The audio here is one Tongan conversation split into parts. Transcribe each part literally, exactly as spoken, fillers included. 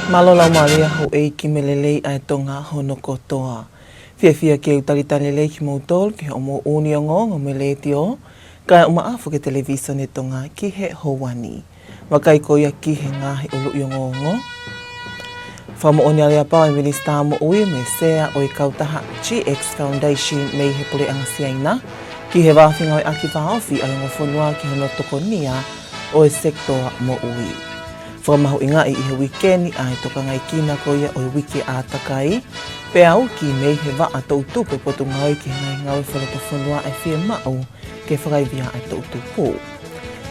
Mālō laumālie houʻeiki mo e lelei ʻa e Tonga hono kotoa. Fiefia ke u talitali lelei kimoutolu ki hoʻomou ʻuuni ongoongo mei he letiō, kae ʻumaʻā foki e Televīsone Tonga ki he houa ni. Vakai ko ia ki he ngaahi ʻuluʻi ongoongo. Fakamoʻoni aleapau e Minisitā Moʻui mo e Sea ʻo e kautaha G X Foundation mei he Puleʻanga Siaina ki he vā fengāueʻaki vāofi ʻa e ongo fonua ki hono tokonia ʻo e sekitoa moʻui. Fakamahuʻingaʻi ʻi he uike ni ʻa e tokangaekina ko ia ʻo e Uike ʻAtakai, pea uki mei he vaʻa toʻutupu e Potungāue ki he Ngaahi Ngāue Fakalotofonua ʻa e fiemaʻu ke fakaivia ʻa e toʻutupu.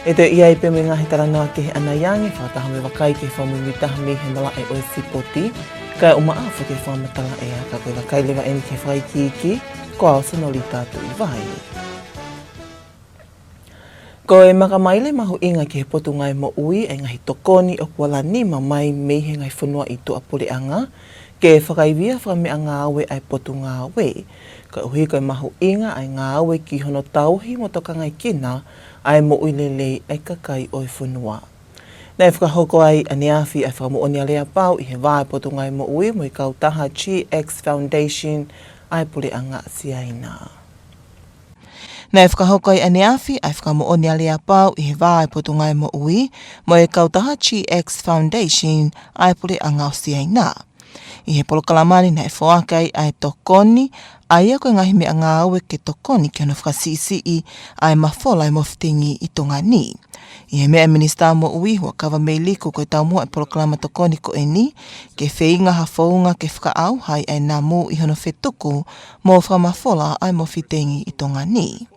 ʻE toe ʻi ai pē mo e ngaahi talanoa kehe ʻanai ange, fakataha mo e vakai ki he fakamuimuitaha mei he malaʻe ʻo e sipoti, kae ʻumaʻā foki e fakamatala ʻea. Ka ko e vakai leva eni ki he fakaikiiki, ko au Senolita Tuʻivai. Ko e makamaile mahuʻinga ki he Potungāue Moʻui ʻa e ngaahi tokoni ʻoku ala nima mai mei he ngaahi fonua ʻi tuʻapuleʻanga, ke fakaivia fakameʻangāue ʻa e Potungāue, koeʻuhi ko e mahuʻinga ʻa e ngāue ki hono tauhi mo tokangaekina ʻa e moʻui lelei ʻa e kakai ʻo e fonua. Naʻe fakahoko ai ʻaneafi ʻa e fakamoʻoni aleapau ʻi he vā ʻo e Potungāue Moʻui mo e kautaha G X Foundation ʻa e Puleʻanga Siaina. Naʻe fakahoko ai ʻaneafi ʻa e fakamoʻoni aleapau ʻi he vā ʻo e Potungāue Moʻui mo e kautaha G X Foundation ʻa e Puleʻanga ʻo Siaina. ʻI he polokalama ni naʻe foaki ai ʻa e tokoni, ʻa ia ko e ngaahi meʻangāue ke tokoni ki hono fakasiʻisiʻi ʻa e mafola ʻa e mofitingi ʻi Tonga ni. ʻI he meʻa ʻa e Minisitā Moʻui, Huʻakavameiliku, ko e taumuʻa ʻo e polokalama tokoni ko eni, ke feinga ha founga ke fakaʻauha ai ʻa e namu ʻi hono fetuku mo fakamafola ʻa e mofitingi ʻi Tonga ni.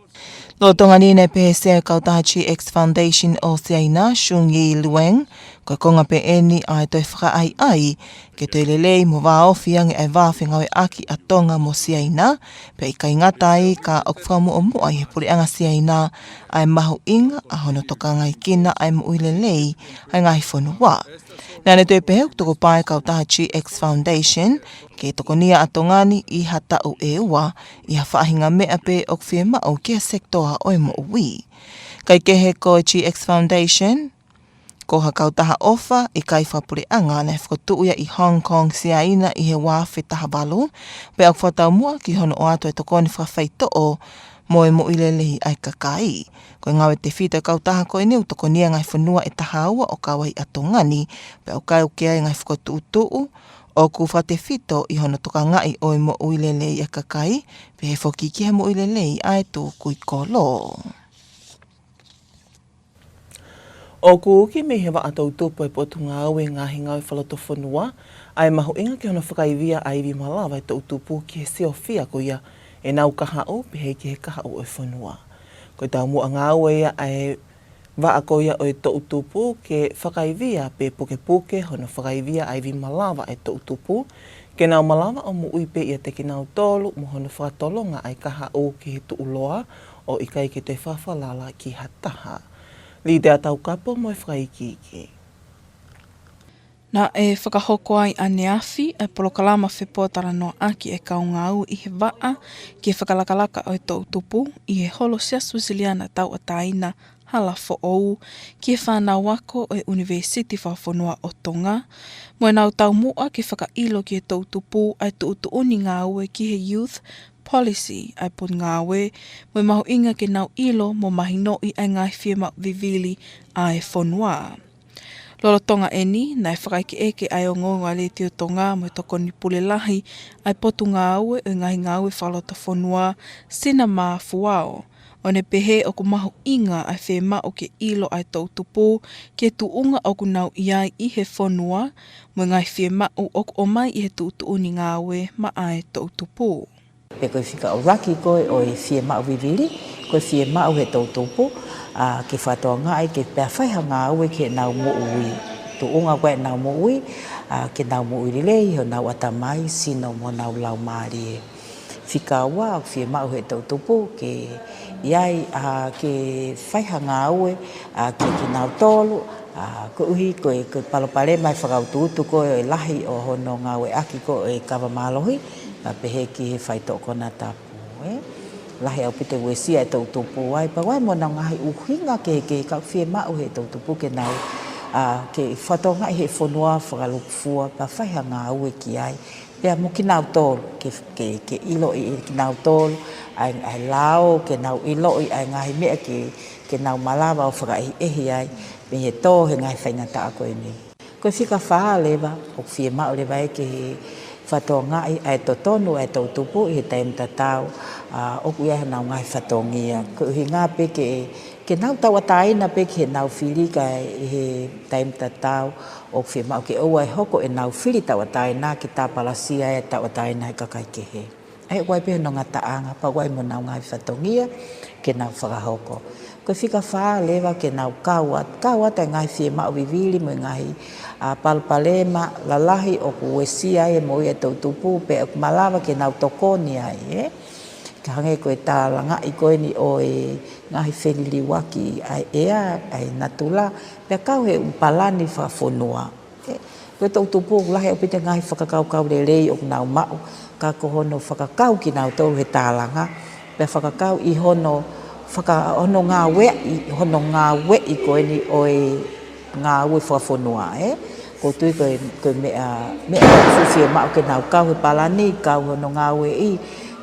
Lolotonga ni naʻe pehē ʻe he Sea ʻo e kautaha G X Foundation ʻo Siaina, Shunyi Luang, ko e konga pē eni ʻa e toe fakaʻaiʻai ke toe lelei mo vāofi ange ʻa e vā fengāueʻaki ʻa Tonga mo Siaina, pea ʻikai ngata ai ka ʻoku fakamuʻomuʻa ʻi he Puleʻanga Siaina ʻa e mahuʻinga ʻa hono tokangaekina ʻa e moʻui lelei ʻa e ngaahi fonua. Naʻa ne toe pehē ʻoku tukupā e kautaha G X Foundation ke tokonia ʻa Tonga ni ʻi ha taʻu ʻe ua, ʻi ha faʻahinga meʻa pē ʻoku fiemaʻu ki he sekitoa ʻo e moʻui. Kaekehe, ko e G X Foundation ko ha kautaha ʻofa ʻikai fakapuleʻanga, naʻe fokotuʻu ia ʻi Hong Kong, Siaina, ʻi he ua afe taha valu, pea ʻoku fakataumuʻa ki hono ʻoatu e tokoni fakafaitoʻo mo e moʻui lelei ʻa e kakai. Ko e ngāue tefito ʻa e kautaha ko eni ʻoku tokonia e ngaahi fonua ʻe taha ua, ʻo kau ai ʻa Tonga ni, pea ʻoku kau ki ai e ngaahi fokotuʻutuʻu ʻoku fakatefito ʻi hono tokangaʻi ʻo e moʻui lelei ʻa e kakai, pehē foki ki he moʻui lelei ʻa e tukui kolo. ʻOku uki mei he vaʻa toʻutupu ʻa e Potungāue Ngaahi Ngāue Fakalotofonua ʻa e mahuʻinga ki hono fakaivia ʻa e ivi malava ʻa e toʻutupu ki he siofia ko ia ʻenau kahaʻu, pehē ki he kahaʻu ʻo e fonua. Ko e taumuʻa ngāue ia ʻa e vaʻa ko ia ʻo e toʻutupu ke fakaivia pe pukepuke hono fakaivia ʻa e ivi malava ʻa e toʻutupu, ke nau malava ʻo moʻui pē ʻiate kinautolu mo hono fakatolonga ʻa e kahaʻu ki he tuʻuloa ʻo ʻikai ke toe fakafalala ki ha taha. Litea Taukapo mo e fakaikiiki. Naʻe fakahoko ai ʻaneafi ʻa e polokalama fepōtalanoaʻaki ʻa e kau ngāue ʻi he vaʻa ki he fakalakalaka ʻo e toʻutupu ʻi he Holo Siasi Uēsiliana Tauʻatāina Halafoʻou ki he fānau ako ʻo e ʻUnivēsiti Fakafonua ʻo Tonga, mo ʻenau taumuʻa ke fakaʻilo ki he toʻutupu ʻa e tuʻutuʻuni ngāue ki he Youth Policy ʻa e Potungāue, mo e mahuʻinga ke nau ʻilo mo mahinoʻi ʻa e ngaahi fiemaʻu vivili ʻa e fonua. Lolotonga eni, naʻe fakaʻekeʻeke ʻa e ongoongo ʻa e Letiō Tonga mo e Tokoni Pule Lahi ʻa e Potungāue ʻo e Ngaahi Ngāue Fakalotofonua, Sina Mafuao, ʻo ne pehē ʻoku mahuʻinga ʻa e fiemaʻu ke ʻilo ʻa e toʻutupu ki he tuʻunga ʻoku nau ʻi ai ʻi he fonua, mo e ngaahi fiemaʻu ʻoku ʻomai ʻi he tuʻutuʻuni ngāue maʻa e toʻutupu. Pe ko e fika ʻuluaki ko ē ʻo e fiemaʻu vivili, ko e fiemaʻu he toʻutupu, ʻa, ke fakatokangaʻi ke pea fai ha ngāue ki heʻenau moʻui. Tuʻunga ko ē ʻenau moʻui, ʻa, ke nau moʻui lelei, honau ʻatamai, sino mo honau laumālie. Fika ua, ʻoku fiemaʻu he toʻutupu ke ʻi ai, ʻa, ke fai ha ngāue, ʻa, ki, kinautolu, ʻa, koeʻuhi ko e, ko e palopalema e fakautuutu ko ē ʻo e lahi ʻo hono ngāueʻaki ko ē ʻo e kava mālohi, ʻa, pehē ki he faitoʻo konatapu, ē. Lahi ʻaupito e uesia e toʻutupu ai, pea ʻi ai mo honau ngaahi ʻuhinga kehekehe ka ʻoku fiemaʻu he toʻutupu ke nau ʻA, ke fakatokangaʻi he fonua fakalūkufua, pea fai ha ngāue ki ai. Pea mo kinautolu, ke, ke, ke ʻiloʻi ʻe kinautolu, ʻa e, ʻa e lao, ke nau ʻiloʻi, ʻa e ngaahi meʻa ke, ke nau malava ʻo fakaʻehiʻehi ai, mei he tō he ngaahi faingataʻa ko eni. Ko e fika fā leva, ʻoku fiemaʻu leva ē ke he fakatokangaʻi, ʻa e totonu, ʻa e toʻutupu, ʻi he taimi tatau, ʻa, ʻoku ʻi ai honau ngaahi fatongia. Ko e ʻuhinga pē ke, ke nau tauʻatāina pē ki heʻenau fili kae ʻi he taimi tatau, ʻoku fiemaʻu ke ʻoua ʻe hoko ʻenau fili tauʻatāina ke tāpalasia e tauʻatāina he kakai kehe. ʻA ia ʻoku ʻi ai pē hono ngataʻanga, pea ʻoku ʻi ai mo honau ngaahi fatongia ke nau fakahoko. Ko e fika fā leva ke nau kau atu, kau atu e ngaahi fiemaʻu vivili mo e ngaahi, ʻa, palopalema lalahi ʻoku uesia ai e moʻui e toʻutupu, pea ʻoku malava ke nau tokoni ai, ē? Ka hangē ko e tālangaʻi ko eni ʻo e ngaahi feliliuaki ʻa e ʻea, ʻa e natula, pea kau he ʻū palani fakafonua. Ē, ko e toʻutupu ʻoku lahi ʻaupito e ngaahi fakakaukau lelei ʻoku nau maʻu, ka ko hono fakakau kinautolu he tālanga, pea fakakau ʻi hono faka-, hono ngāueʻi, hono ngāueʻi ko eni ʻo e ngāue fakafonua, ē? ʻOku ou tui ko e, ko e meʻa, meʻa ʻoku fuʻu fiemaʻu ke nau kau he palani, kau hono ngāueʻi,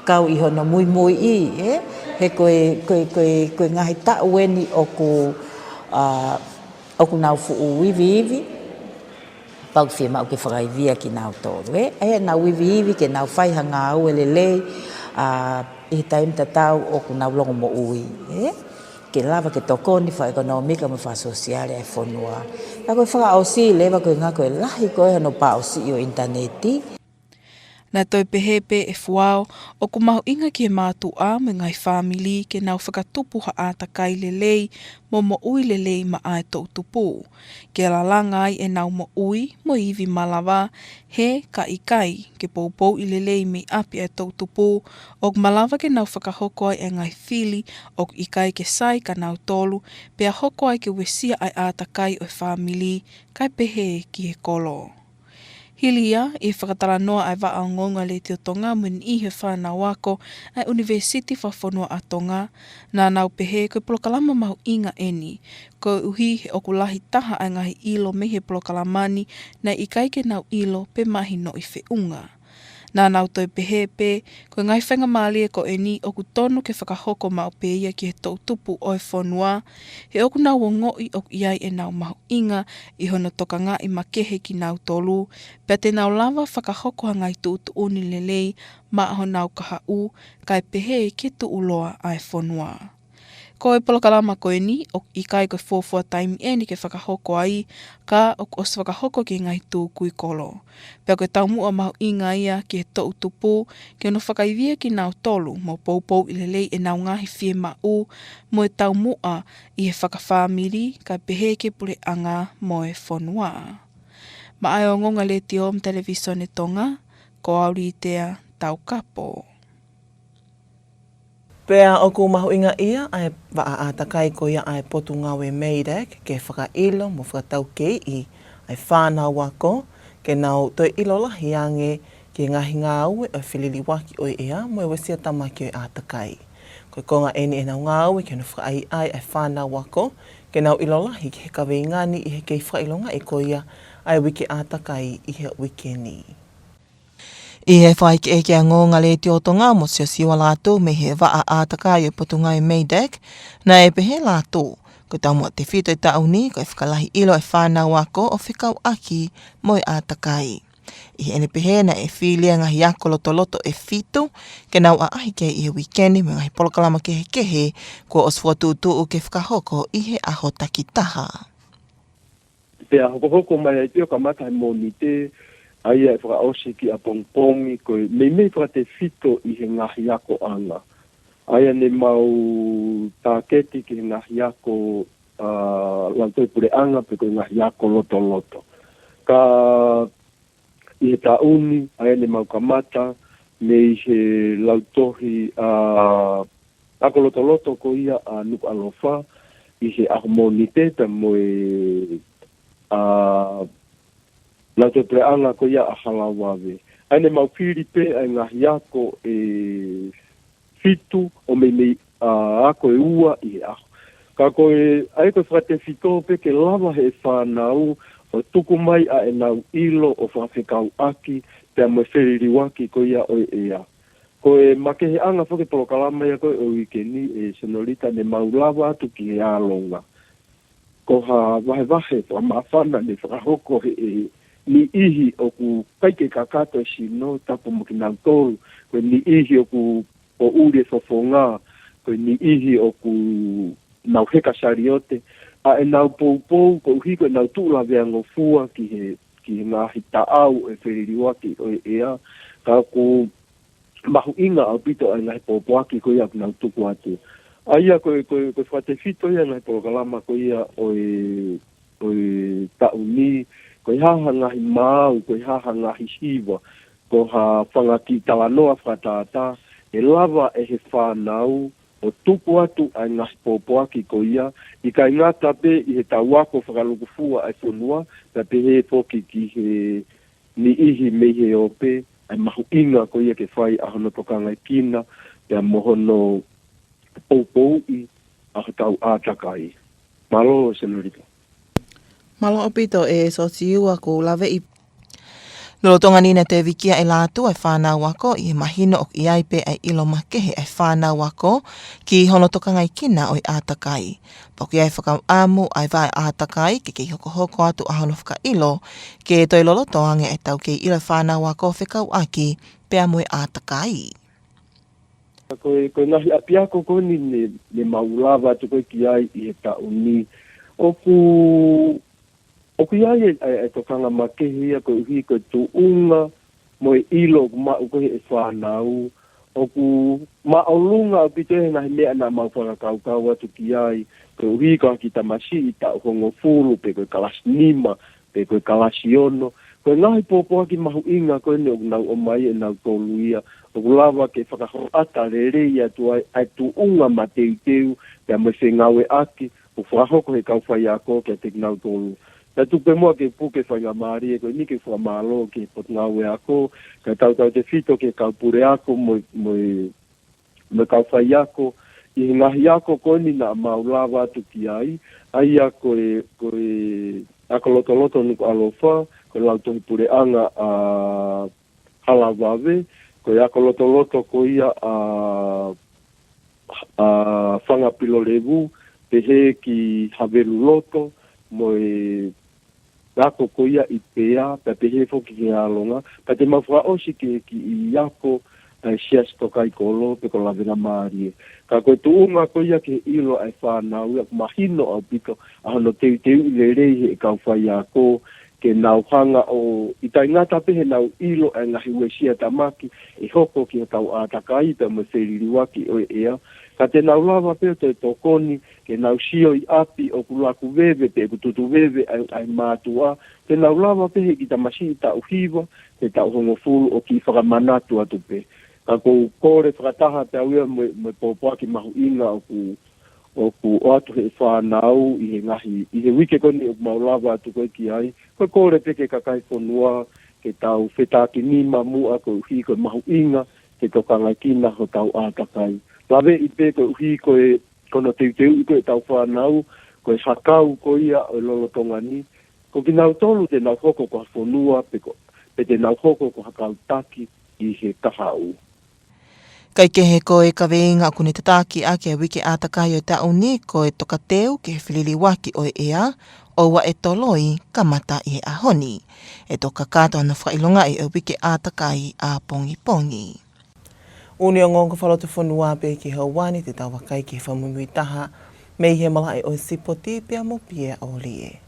kau ʻi hono muimuiʻi, ē? He ko e, ko e, ko e, ko e ngaahi taʻu eni ʻoku, ʻa, ʻoku nau fuʻu iviivi, pea ʻoku fiemaʻu ke fakaivia kinautolu, ē? ʻA ia nau iviivi ke nau fai ha ngāue lelei, ʻa, ʻi he taimi tatau ʻoku nau longomoʻui, ē? Ke lava ke tokoni fakaʻekonōmika mo fakasōsiale ʻa e fonua. Ka ko e fakaʻosi leva ko e ʻuhinga ko e lahi ko ē hono pāʻosiʻi ʻo e ʻinitaneti. Naʻe toe pehē pē ʻe Fuao, ʻoku mahuʻinga ki he mātuʻa mo e ngaahi fāmili ke nau fakatupu ha ʻātakai lelei mo moʻui lelei maʻa e toʻutupu. Ke lalanga ai ʻenau moʻui mo e ivi malava, he ka ʻikai ke poupouʻi lelei mei ʻapi ʻa e toʻutupu, ʻoku malava ke nau fakahoko ai e ngaahi fili ʻoku ʻikai ke sai kia nautolu, pea hoko ai ke uesia ʻa e ʻātakai ʻo e fāmili, kae pehē ki he kolo. Hili ia, ʻi he fakatalanoa ʻa e Vaʻa Ongoongo ʻa e Letiō Tonga mo e niʻihi ʻo e fānau ako ʻa e ʻUnivēsiti Fakafonua ʻa Tonga, naʻa nau pehē ko e polokalama mahuʻinga eni, koeʻuhi he ʻoku lahi taha ʻa e ngaahi ʻilo mei he polokalama ni naʻe ʻikai ke nau ʻilo pe mahinoʻi feʻunga. Naʻa nau toe pehē pē, ko e ngaahi faingamālie ko eni ʻoku tonu ke fakahoko maʻu pē ia ki he toʻutupu ʻo e fonua, he ʻoku nau ongoʻi ʻoku ʻi ai ʻenau mahuʻinga ʻi hono tokangaʻi makehe kinautolu, pea te nau lava fakahoko ha ngaahi tuʻutuʻuni lelei maʻa honau kahaʻu, kae pehē ki he tuʻuloa ʻa e fonua. Ko e polokalama ko eni, ʻoku ʻikai ko e fuofua taimi eni ke fakahoko ai, ka ʻoku ʻosi fakahoko ki he ngaahi tukui kolo. Pea ko e taumuʻa mahuʻinga ia ki he toʻutupu, ke nau fakaivia kinautolu, mo poupouʻi lelei ʻenau ngaahi fiemaʻu, mo e taumuʻa ʻi he fakafāmili, kae pehē ki he puleʻanga mo e fonua. Maʻa e Ongoongo ʻa e Letiō mo e Televīsone Tonga, ko Aulitea Taukapo. Pea ʻoku mahuʻingaʻia ʻa e vaʻa ʻātakai ko ia ʻa e Potungāue MEIDAC ke fakaʻilo mo fakataukeiʻi ʻa e fānau ako ke nau toe ʻilo lahi ange ki he ngaahi ngāue ʻo e feliliuaki ʻo e ʻea mo e uesia tāmaki ʻo e ʻātakai. Ko e konga eni ʻenau ngāue ke nau fakaʻaiʻai ʻa e fānau ako ke nau ʻilo lahi ki he kaveinga ni ʻi he kei fakaʻilongaʻi ko ia ʻa e uike ʻātakai ʻi he uike ni. ʻI he fakaʻekeʻeke ʻa e Ongoongo ʻa e Letiō Tonga mo Siosiua Lātū mei he vaʻa ʻātakai ʻo e Potungāue MEIDAC, naʻe pehē ʻe Lātū, ko e taumuʻa tefito ʻo e taʻu ni, ko e fakalahi ʻilo ʻa e fānau ako ʻo fekauʻaki mo e ʻātakai. ʻI heʻene pehē naʻe fili ʻa e ngaahi ako lotoloto ʻe fitu, ke nau ʻaʻahi ki ai ʻi he uike ni mo e ngaahi polokalama kehekehe, kuo ʻosi fokotuʻutuʻu ke fakahoko ʻi he ʻaho takitaha. Pea hokohoko mai ai pē ʻo kamata he Mōnite, ʻa ia ʻe fakaʻosi ki ʻapongipongi, ko e meimei fakatefito ʻi he ngaahi akoʻanga. ʻA ia ne mau tāketi ki he ngaahi ako, ʻa, lautohi puleʻanga pe ko e ngaahi ako lotoloto. Ka ʻi he taʻu ni, ʻa ia ne mau kamata mei he lautohi, ʻa, ako lotoloto ko ia ʻa Nukuʻalofa ʻi he ʻaho Mōnite pea mo e, ʻa, lautohi puleʻanga ko ia ʻa Halauave. ʻA ia ne mau fili pē ʻa e ngaahi ako ʻe fitu ʻo meimei, ʻa, ako ʻe ua ʻi he ʻaho. Ka ko e, ʻa ia ko e fakatefito pē ke lava he fānau ʻo tuku mai ʻa ʻenau ʻilo ʻo fakafekauʻaki pea mo e feliliuaki ko ia ʻo e ʻea. Ko e makeheʻanga foki e polokalama ia ko ē ʻo e uike ni, ʻe Senolita, ne mau lava atu ki he ʻalonga. Ko ha vahevahe fakamāfana ne fakahoko he, ʻe niʻihi ʻoku ʻikai ke kakato e sino, tapu mo kinautolu, ko e niʻihi ʻoku poʻuli e fofonga, ko e niʻihi ʻoku nau heka saliote, ʻa ʻenau poupou, koeʻuhi ko ʻenau tuʻu laveangofua ki he, ki he ngaahi taʻau ʻo e feliliuaki ʻo e ʻea, ka ʻoku mahuʻinga ʻaupito ʻa e ngaahi pōpoaki ko ia ʻoku nau tuku atu. ʻA ia ko e, ko e, ko e fakatefito ia e ngaahi polokalama ko ia ʻo e, ʻo e taʻu ni, ko e hā ha ngaahi maau, ko e hā ha ngaahi hiva, ko ha fanga kiʻi talanoa fakatātā, ʻe lava ʻe he fānau ʻo tuku atu ʻa e ngaahi pōpoaki ko ia, ʻikai ngata pē ʻi heʻetau ako fakalūkufua ʻa e fonua, ka pehē foki ki he niʻihi mei he ope, ʻa e mahuʻinga ko ia ke fai ʻa hono tokangaekina, pea mo hono poupouʻi ʻa hotau ʻātakai. Mālō, Senolita. Mālō ʻaupito ʻe Siosiua, ʻoku ou laveʻi. Lolotonga ni naʻe toe vikia ʻe Lātū ʻa e fānau ako ʻi he mahino ʻoku ʻi ai pē ʻa e ʻilo makehe ʻa e fānau ako ki hono tokangaekina ʻo e ʻātakai. Pea ʻoku ʻi ai e fakaʻamu ʻa e vaʻe ʻātakai ke kei hokohoko atu ʻa hono fakaʻilo ke toe loloto ange ʻetau kei ʻilo e fānau ako fekauʻaki pea mo e ʻātakai. Ko e, ko e ngaahi ʻapiako ko eni ne, ne mau lava atu ko ē ki ai ʻi he taʻu ni. ʻOku, ʻoku ʻi ai e, e, e tokanga makehe ia koeʻuhi ko e tuʻunga mo e ʻilo ʻoku maʻu ko ē ʻe he fānau. ʻOku māʻolunga ʻaupito he ngaahi meʻa naʻa mau fakakaukau atu ki ai, koeʻuhi ko ha kiʻi tamasiʻi taʻu hongofulu pe ko e kalasi nima, pe ko e kalasi ono. Ko e ngaahi pōpoaki mahuʻinga ko eni ʻoku nau ʻomai ʻe nautolu ia, ʻoku lava ke fakahoʻata lelei atu ai ʻa e tuʻunga mateuteu, pea mo e fengāueʻaki, ʻoku fakahoko ʻe he kau faiako kiate kinautolu. Pea tuku pē muʻa ke puke faingamālie ko eni ke fakamālō ki he Potungāue Ako, kae tautautefito ki he kau puleako mo, mo e mo e kau faiako, ʻi he ngaahi ako ko eni naʻa mau lava atu ki ai, ʻa ia ko e, ko e ako lotoloto Nukuʻalofa, ko e lautohi puleʻanga ʻa Halavave, ko e ako lotoloto ko ia ʻa, ʻa Fanga Pilolevu, pehē ki Haveluloto, mo e ako ko ia ʻi Pea, pea pehē foki ki he ʻalonga, pea te mau fakaʻosi ki he kiʻi ako ʻa e Siasi Tokaikolo pe ko Lavena Mālie. Ka ko e tuʻunga ko ia ke ʻilo ʻa e fānau ia ʻoku mahino ʻaupito ʻa hono teuteuʻi lelei ʻe he kau faiako, ke nau hanga ʻo ʻikai ngata pē heʻenau ʻilo ʻa e ngaahi uesia tamaki ʻe hoko ki hotau ʻātakai pea mo e feliliuaki ʻo e ʻea, ka te nau lava pē ʻo toe tokoni ke nau sio ʻi ʻapi ʻoku laku veve pe ʻoku tutu veve ʻa e, ʻa e mātuʻa, te nau lava pē he kiʻi tamasiʻi taʻu hiva, pe taʻu hongofulu ʻo kiʻi fakamanatu atu pē. Ka ʻoku ou kole fakataha pē au ia mo e, mo e pōpoaki mahuʻinga ʻoku, ʻoku ʻoatu ʻe he fānau ʻi he ngaahi, ʻi he uike ko eni ʻoku mau lava atu ko ē ki ai, ko e kole pē ki he kakai fonua, ke tau fetākinima muʻa koeʻuhi ko e mahuʻinga ke tokangaekina hotau ʻātakai. Laveʻi pē koeʻuhi ko e ko hono teuteuʻi ko ē ʻetau fānau, ko e hakau ko ia ʻo e lolotonga ni, ko kinautolu te nau hoko ko ha fonua pe ko, pe te nau hoko ko ha kau taki ʻi he kahaʻu. Kae kehe, ko e kaveinga ʻoku ne tataki ʻaki e uike ʻātakai ʻo e taʻu ni, ko e tokateu ki he feliliuaki ʻo e ʻea, ʻoua ʻe toloi, kamata ʻi he ʻaho ni. ʻE toki kakato hono fakaʻilongaʻi ʻo e uike ʻātakai ʻapongipongi. ʻUni ongoongo fakalotofonua pē ki he houa ni, te tau vakai ki he fakamuimui taha mei he malaʻe ʻo e sipoti pea mo Pia ʻOlie.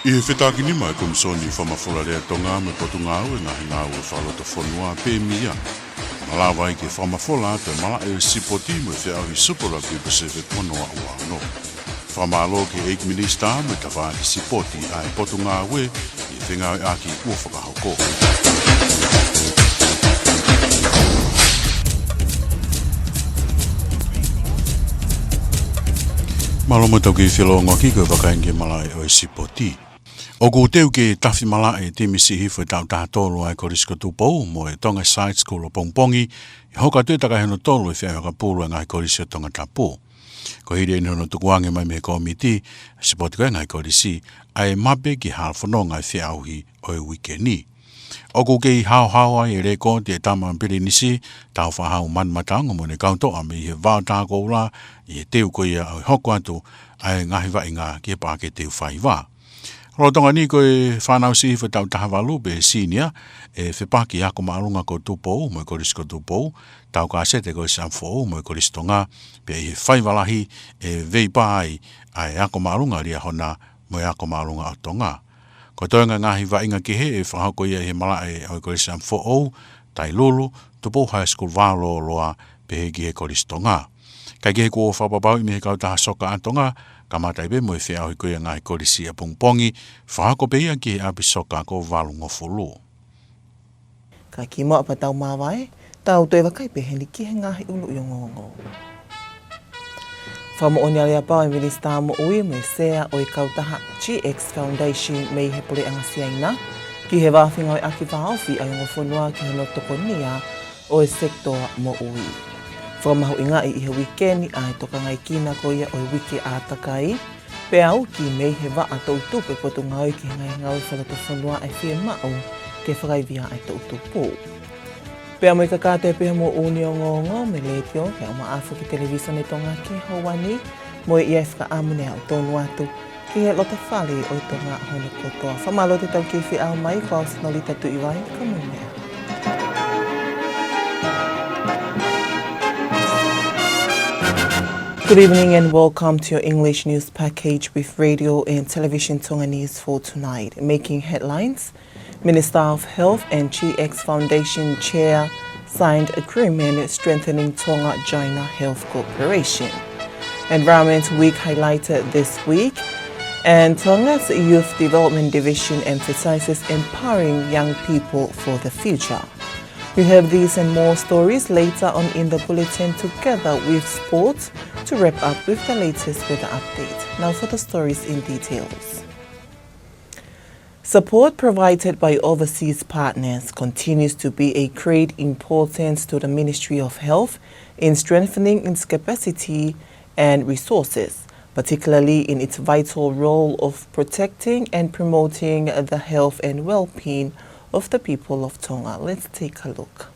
ʻI he fetākinima ʻa e Komisoni Fakamafola Lea Tonga mo e Potungāue Ngaahi Ngāue Fakalotofonua, Pemia, malava ai ke fakamafola atu e malaʻe ʻo e sipoti mo e feʻauhi Super Rugby Pacific ua noa ua ono. Fakamālō ki he ʻEiki Minisitā mo e tafaʻaki sipoti ʻa e Potungāue ʻi he fengāueʻaki kuo fakahoko. Mālō mo e tau kei felōngoaki, ko e vakai ki he malaʻe ʻo e sipoti. ʻOku teu ke tafi malaʻe e timi siʻi hifo e taʻu taha tolu ʻa e Kolisi ko Tupou mo e Tonga Side School ʻo pongipongi, ʻe hoko atu e takai hono tolu e feʻauhi fakapulu ʻa e ngaahi kolisi ʻo Tongatapu. Ko e hili eni hono tukuange mai mei he kōmiti sipoti ko ia e ngaahi kolisi ʻa e mape ki he halafononga e feʻauhi ʻo e uike ni. ʻOku kei haohaoa e lekooti ʻa e Tama Pilinisi Tāufaʻāhau Manumataongo mo ʻene kau toʻa mei he Vaotakoula ʻi he teu ko ia ʻo e hoko atu ʻa e ngaahi vaʻinga ki he Paʻake Teu Faiva. Lolotonga ni ko e fānau siʻi hifo e taʻu taha valu pe senior ʻe fepaki ʻi he ako māʻolunga ko Tupou mo e Kolisi ko Tupou, Taukāsete Kolisi ʻApifoʻou mo e Kolisi Tonga, pea ʻi he faiva lahi ʻe veipā ai ʻa e ako māʻolunga Liahona mo e ako māʻolunga ʻo Tonga. Ko e toenga e ngaahi vaʻinga kehe ʻe fakahoko ia ʻi he malaʻe ʻo e Kolisi ʻApifoʻou, Tailulu, Tupou High School Vaololoa, pehē ki he Kolisi Tonga. Kae kehe kuo fakapapauʻi mei he kautaha soka ʻa Tonga, kamata ai pē mo e feʻauhi ko ia e ngaahi kolisi ʻapongipongi, fakahoko pē ia ki he ʻapi soka ko Valungofulu. Ka kimuʻa pea tau māvae, tau toe vakai pē heni ki he ngaahi ʻuluʻi ongoongo. Fakamoʻoni aleapau e Minisitā Moʻui mo e Sea ʻo e kautaha G X Foundation mei he Puleʻanga Siaina ki he vā fengāueʻaki vāofi ʻa e ongo fonua ki hono tokonia ʻo e sekitoa moʻui. Fakamahuʻingaʻi ʻi he uike ni ʻa e tokangaekina ko ia ʻo e uike ʻātakai, pea uki mei he vaʻa toʻutupu e Potungāue ki he Ngaahi Ngāue Fakalotofonua ʻa e fiemaʻu ke fakaivia ʻa e toʻutupu. Pea mo e kakato pē ia hoʻomou ʻuluʻi ongoongo mei he Letiō, pea mo e ʻafu ki he Televīsone Tonga ki he houa ni, mo e ʻi ai e fakaʻamu ne aʻu tonu atu ki he lotofale ʻo e Tonga hono kotoa. Fakamālō atu e tau kei feʻao mai, ko au Sinolita Tuʻivai, ka mou meʻa. Good evening and welcome to your English news package with Radio and Television Tonganese for tonight. Making headlines, Minister of Health and G X Foundation Chair signed agreement strengthening Tonga-China health cooperation. Environment Week highlighted this week, and Tonga's Youth Development Division emphasizes empowering young people for the future. We have these and more stories later on in the bulletin, together with sports, to wrap up with the latest weather update. Now for the stories in details. Support provided by overseas partners continues to be a great importance to the Ministry of Health in strengthening its capacity and resources, particularly in its vital role of protecting and promoting the health and well-being of the people of Tonga. Let's take a look.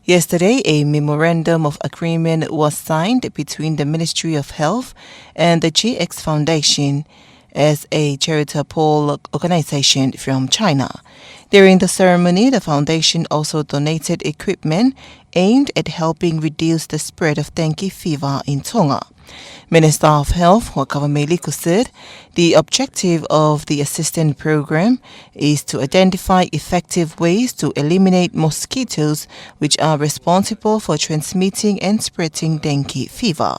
Yesterday, a memorandum of agreement was signed between the Ministry of Health and the G X Foundation as a charitable organization from China. During the ceremony, the foundation also donated equipment aimed at helping reduce the spread of dengue fever in Tonga. Minister of Health, Huʻakavameiliku, said the objective of the assistance program is to identify effective ways to eliminate mosquitoes, which are responsible for transmitting and spreading dengue fever.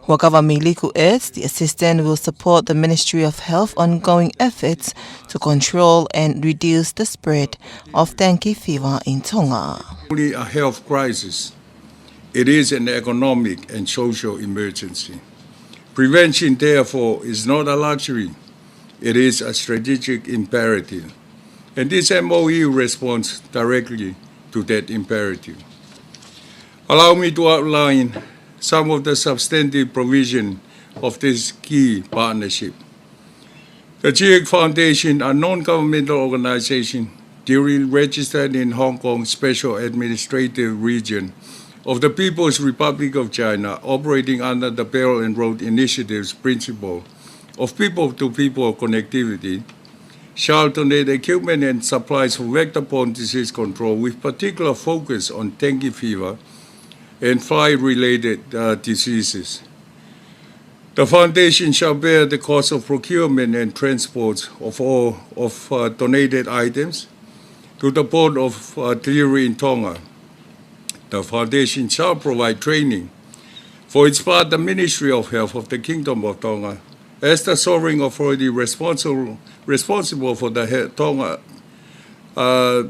Huʻakavameiliku adds the assistance will support the Ministry of Health ongoing efforts to control and reduce the spread of dengue fever in Tonga. Only a health crisis. It is an economic and social emergency. Prevention, therefore, is not a luxury. It is a strategic imperative. And this M O U responds directly to that imperative. Allow me to outline some of the substantive provision of this key partnership. The G X Foundation, a non-governmental organization duly registered in Hong Kong Special Administrative Region of the People's Republic of China, operating under the Belt and Road Initiative's principle of people-to-people connectivity, shall donate equipment and supplies for vector-borne disease control, with particular focus on dengue fever and fly-related, uh, diseases. The foundation shall bear the cost of procurement and transport of all of, uh, donated items to the port of, uh, delivery in Tonga. The foundation shall provide training for its part, the Ministry of Health of the Kingdom of Tonga, as the sovereign authority responsible, responsible for the he-, Tonga, uh,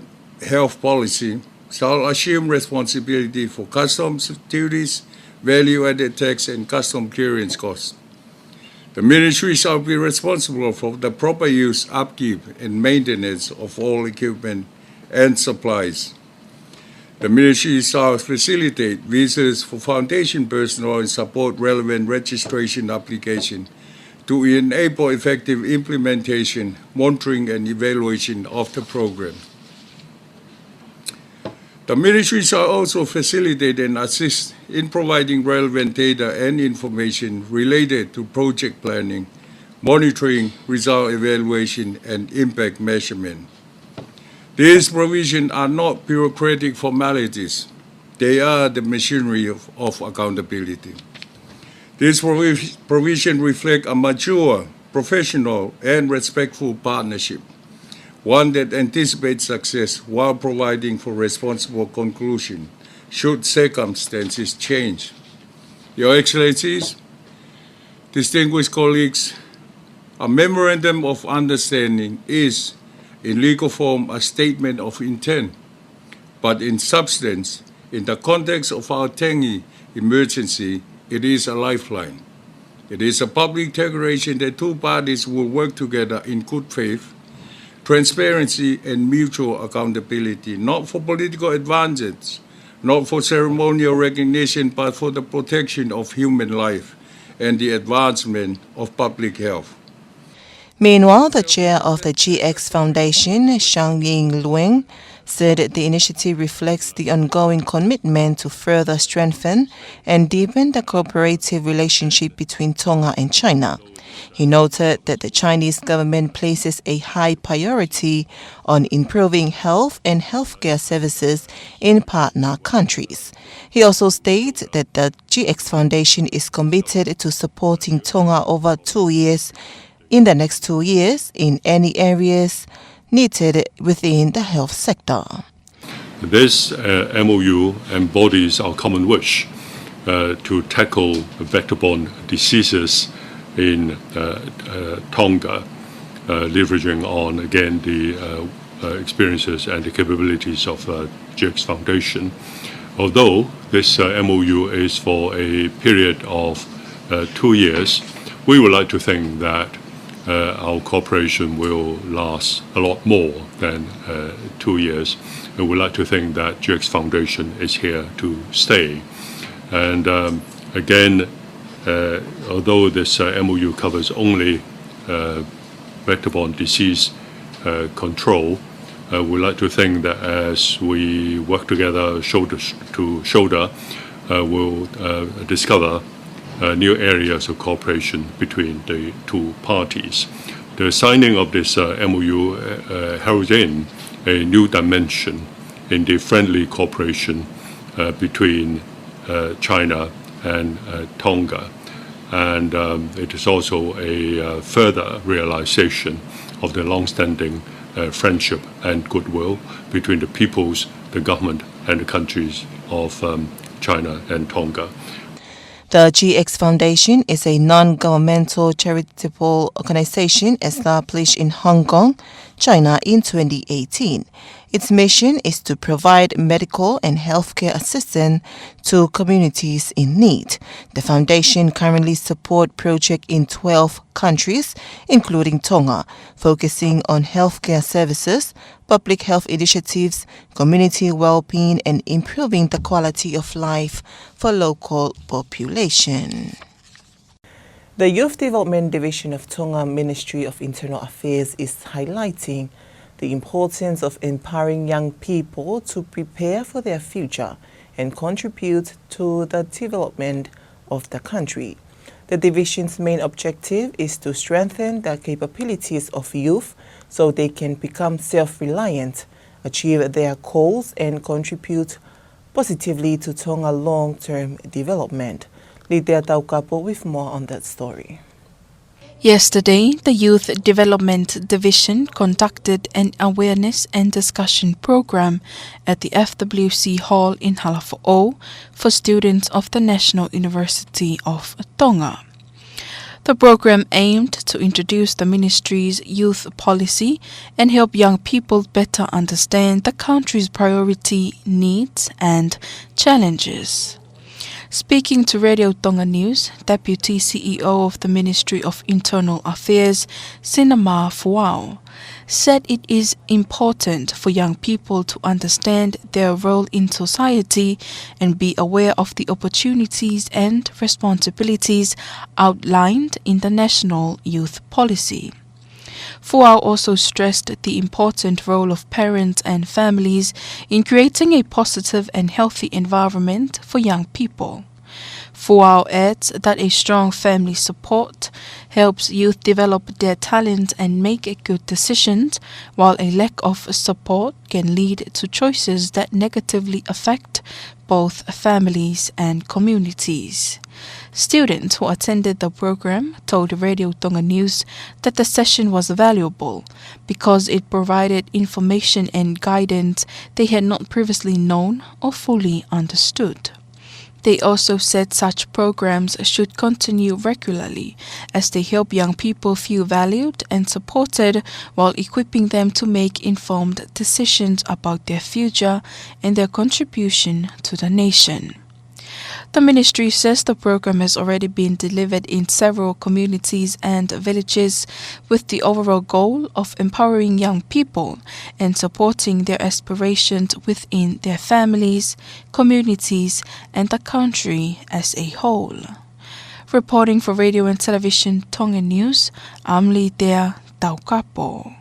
health policy, shall assume responsibility for customs duties, value-added tax, and custom clearance costs. The ministry shall be responsible for the proper use, upkeep, and maintenance of all equipment and supplies. The ministry shall facilitate visas for foundation personnel and support relevant registration application to enable effective implementation, monitoring, and evaluation of the program. The ministry shall also facilitate and assist in providing relevant data and information related to project planning, monitoring, result evaluation, and impact measurement. These provisions are not bureaucratic formalities. They are the machinery of, of accountability. This provi-, provision reflect a mature, professional, and respectful partnership, one that anticipates success while providing for responsible conclusion should circumstances change. Your Excellencies, distinguished colleagues, a memorandum of understanding is, in legal form, a statement of intent, but in substance, in the context of our dengue emergency, it is a lifeline. It is a public declaration that two parties will work together in good faith, transparency, and mutual accountability, not for political advantage, not for ceremonial recognition, but for the protection of human life and the advancement of public health. Meanwhile, the chair of the G X Foundation, Xiangying Luing, said the initiative reflects the ongoing commitment to further strengthen and deepen the cooperative relationship between Tonga and China. He noted that the Chinese government places a high priority on improving health and healthcare services in partner countries. He also stated that the G X Foundation is committed to supporting Tonga over two years, in the next two years, in any areas needed within the health sector. This, uh, M O U embodies our common wish, uh, to tackle vector-borne diseases in, uh, uh, Tonga, uh, leveraging on, again, the, uh, uh, experiences and the capabilities of, uh, G X Foundation. Although this, uh, M O U is for a period of, uh, two years, we would like to think that, uh, our cooperation will last a lot more than, uh, two years. And we like to think that G X Foundation is here to stay. And, um, again, uh, although this, uh, M O U covers only, uh, vector-borne disease, uh, control, uh, we like to think that as we work together shoulder sh-, to shoulder, uh, we'll, uh, discover, uh, new areas of cooperation between the two parties. The signing of this, uh, M O U, uh, uh, heralds in a new dimension in the friendly cooperation, uh, between, uh, China and, uh, Tonga. And, um, it is also a, uh, further realization of the long-standing, uh, friendship and goodwill between the peoples, the government, and the countries of, um, China and Tonga. The G X Foundation is a non-governmental charitable organization established in Hong Kong, China in twenty eighteen. Its mission is to provide medical and healthcare assistance to communities in need. The foundation currently support project in twelve countries, including Tonga, focusing on healthcare services, public health initiatives, community well-being, and improving the quality of life for local population. The Youth Development Division of Tonga Ministry of Internal Affairs is highlighting the importance of empowering young people to prepare for their future and contribute to the development of the country. The division's main objective is to strengthen the capabilities of youth so they can become self-reliant, achieve their goals, and contribute positively to Tonga long-term development. Litea Taukapo with more on that story. Yesterday, the Youth Development Division conducted an awareness and discussion program at the F W C Hall in Halafoʻou for students of the National University of Tonga. The program aimed to introduce the ministry's youth policy and help young people better understand the country's priority needs and challenges. Speaking to Radio Tonga News, Deputy C E O of the Ministry of Internal Affairs, Sinamā Fuao, said it is important for young people to understand their role in society and be aware of the opportunities and responsibilities outlined in the National Youth Policy. Fuao also stressed the important role of parents and families in creating a positive and healthy environment for young people. Fuao adds that a strong family support helps youth develop their talent and make good decisions, while a lack of support can lead to choices that negatively affect both families and communities. Students who attended the program told Radio Tonga News that the session was valuable because it provided information and guidance they had not previously known or fully understood. They also said such programs should continue regularly, as they help young people feel valued and supported while equipping them to make informed decisions about their future and their contribution to the nation. The ministry says the program has already been delivered in several communities and villages, with the overall goal of empowering young people and supporting their aspirations within their families, communities, and the country as a whole. Reporting for Radio and Television Tonga News, I'm Litea Taukapo.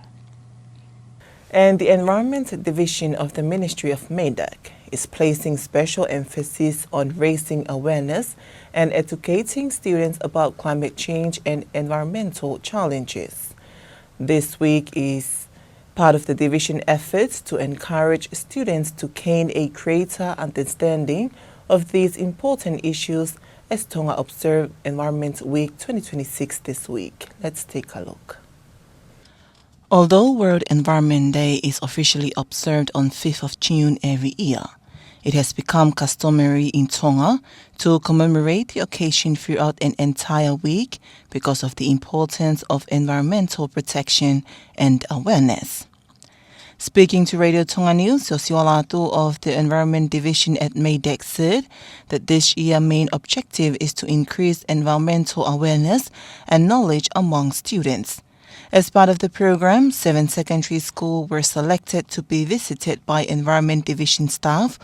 And the Environment Division of the Ministry of MEDAC is placing special emphasis on raising awareness and educating students about climate change and environmental challenges. This week is part of the division efforts to encourage students to gain a greater understanding of these important issues as Tonga observe Environment Week twenty twenty-six this week. Let's take a look. Although World Environment Day is officially observed on fifth of June every year, it has become customary in Tonga to commemorate the occasion throughout an entire week because of the importance of environmental protection and awareness. Speaking to Radio Tonga News, Siosiua Lātū of the Environment Division at MEDAC said that this year's main objective is to increase environmental awareness and knowledge among students. As part of the program, seven secondary schools were selected to be visited by Environment Division staff,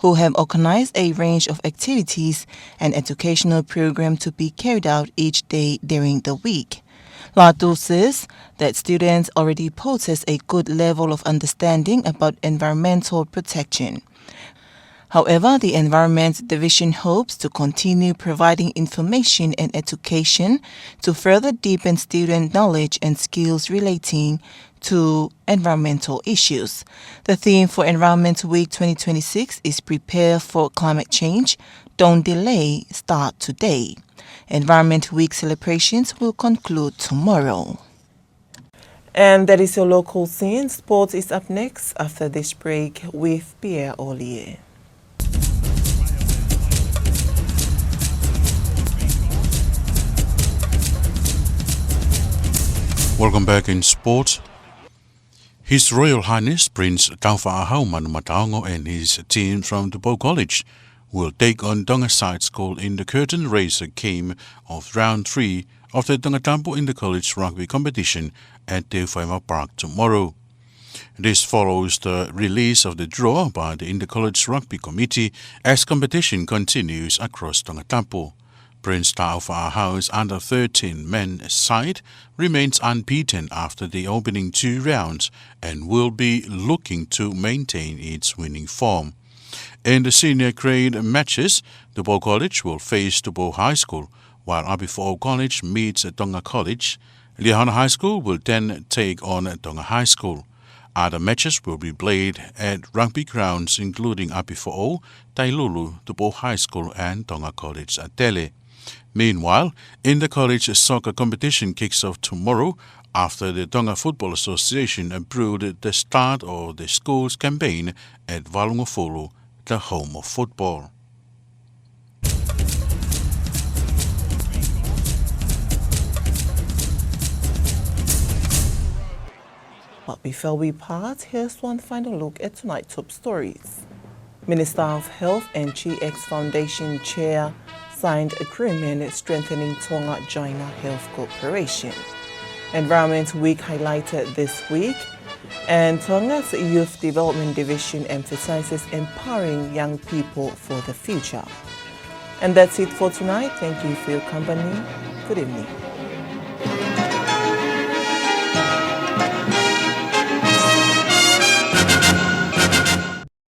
who have organized a range of activities and educational programs to be carried out each day during the week. Lātū says that students already possess a good level of understanding about environmental protection. However, the Environment Division hopes to continue providing information and education to further deepen student knowledge and skills relating to environmental issues. The theme for Environment Week twenty twenty-six is "Prepare for Climate Change, Don't Delay, Start Today." Environment Week celebrations will conclude tomorrow. And that is your local scene. Sports is up next after this break with Pierre Olie. Welcome back in sport. His Royal Highness Prince Taufaʻāhau Manumataongo and his team from Tupou College will take on Tonga Side School in the curtain raiser game of round three of the Tongatapu Inter-College Rugby Competition at Teufaiva Park tomorrow. This follows the release of the draw by the Inter-College Rugby Committee as competition continues across Tongatapu. Prince Taufaʻāhau's under thirteen men's side remains unbeaten after the opening two rounds and will be looking to maintain its winning form. In the senior grade matches, Tupou College will face Tupou High School, while ʻApifoʻou College meets Tonga College. Liahona High School will then take on Tonga High School. Other matches will be played at rugby grounds, including ʻApifoʻou, Tailulu, Tupou High School, and Tonga College ʻAtele. Meanwhile, Inter-College soccer competition kicks off tomorrow after the Tonga Football Association approved the start of the school's campaign at Valungofulu, the home of football. But before we part, here's one final look at tonight's top stories. Minister of Health and G X Foundation Chair signed agreement strengthening Tonga-China health cooperation. Environment Week highlighted this week, and Tonga's Youth Development Division emphasizes empowering young people for the future. And that's it for tonight. Thank you for your company. Good evening.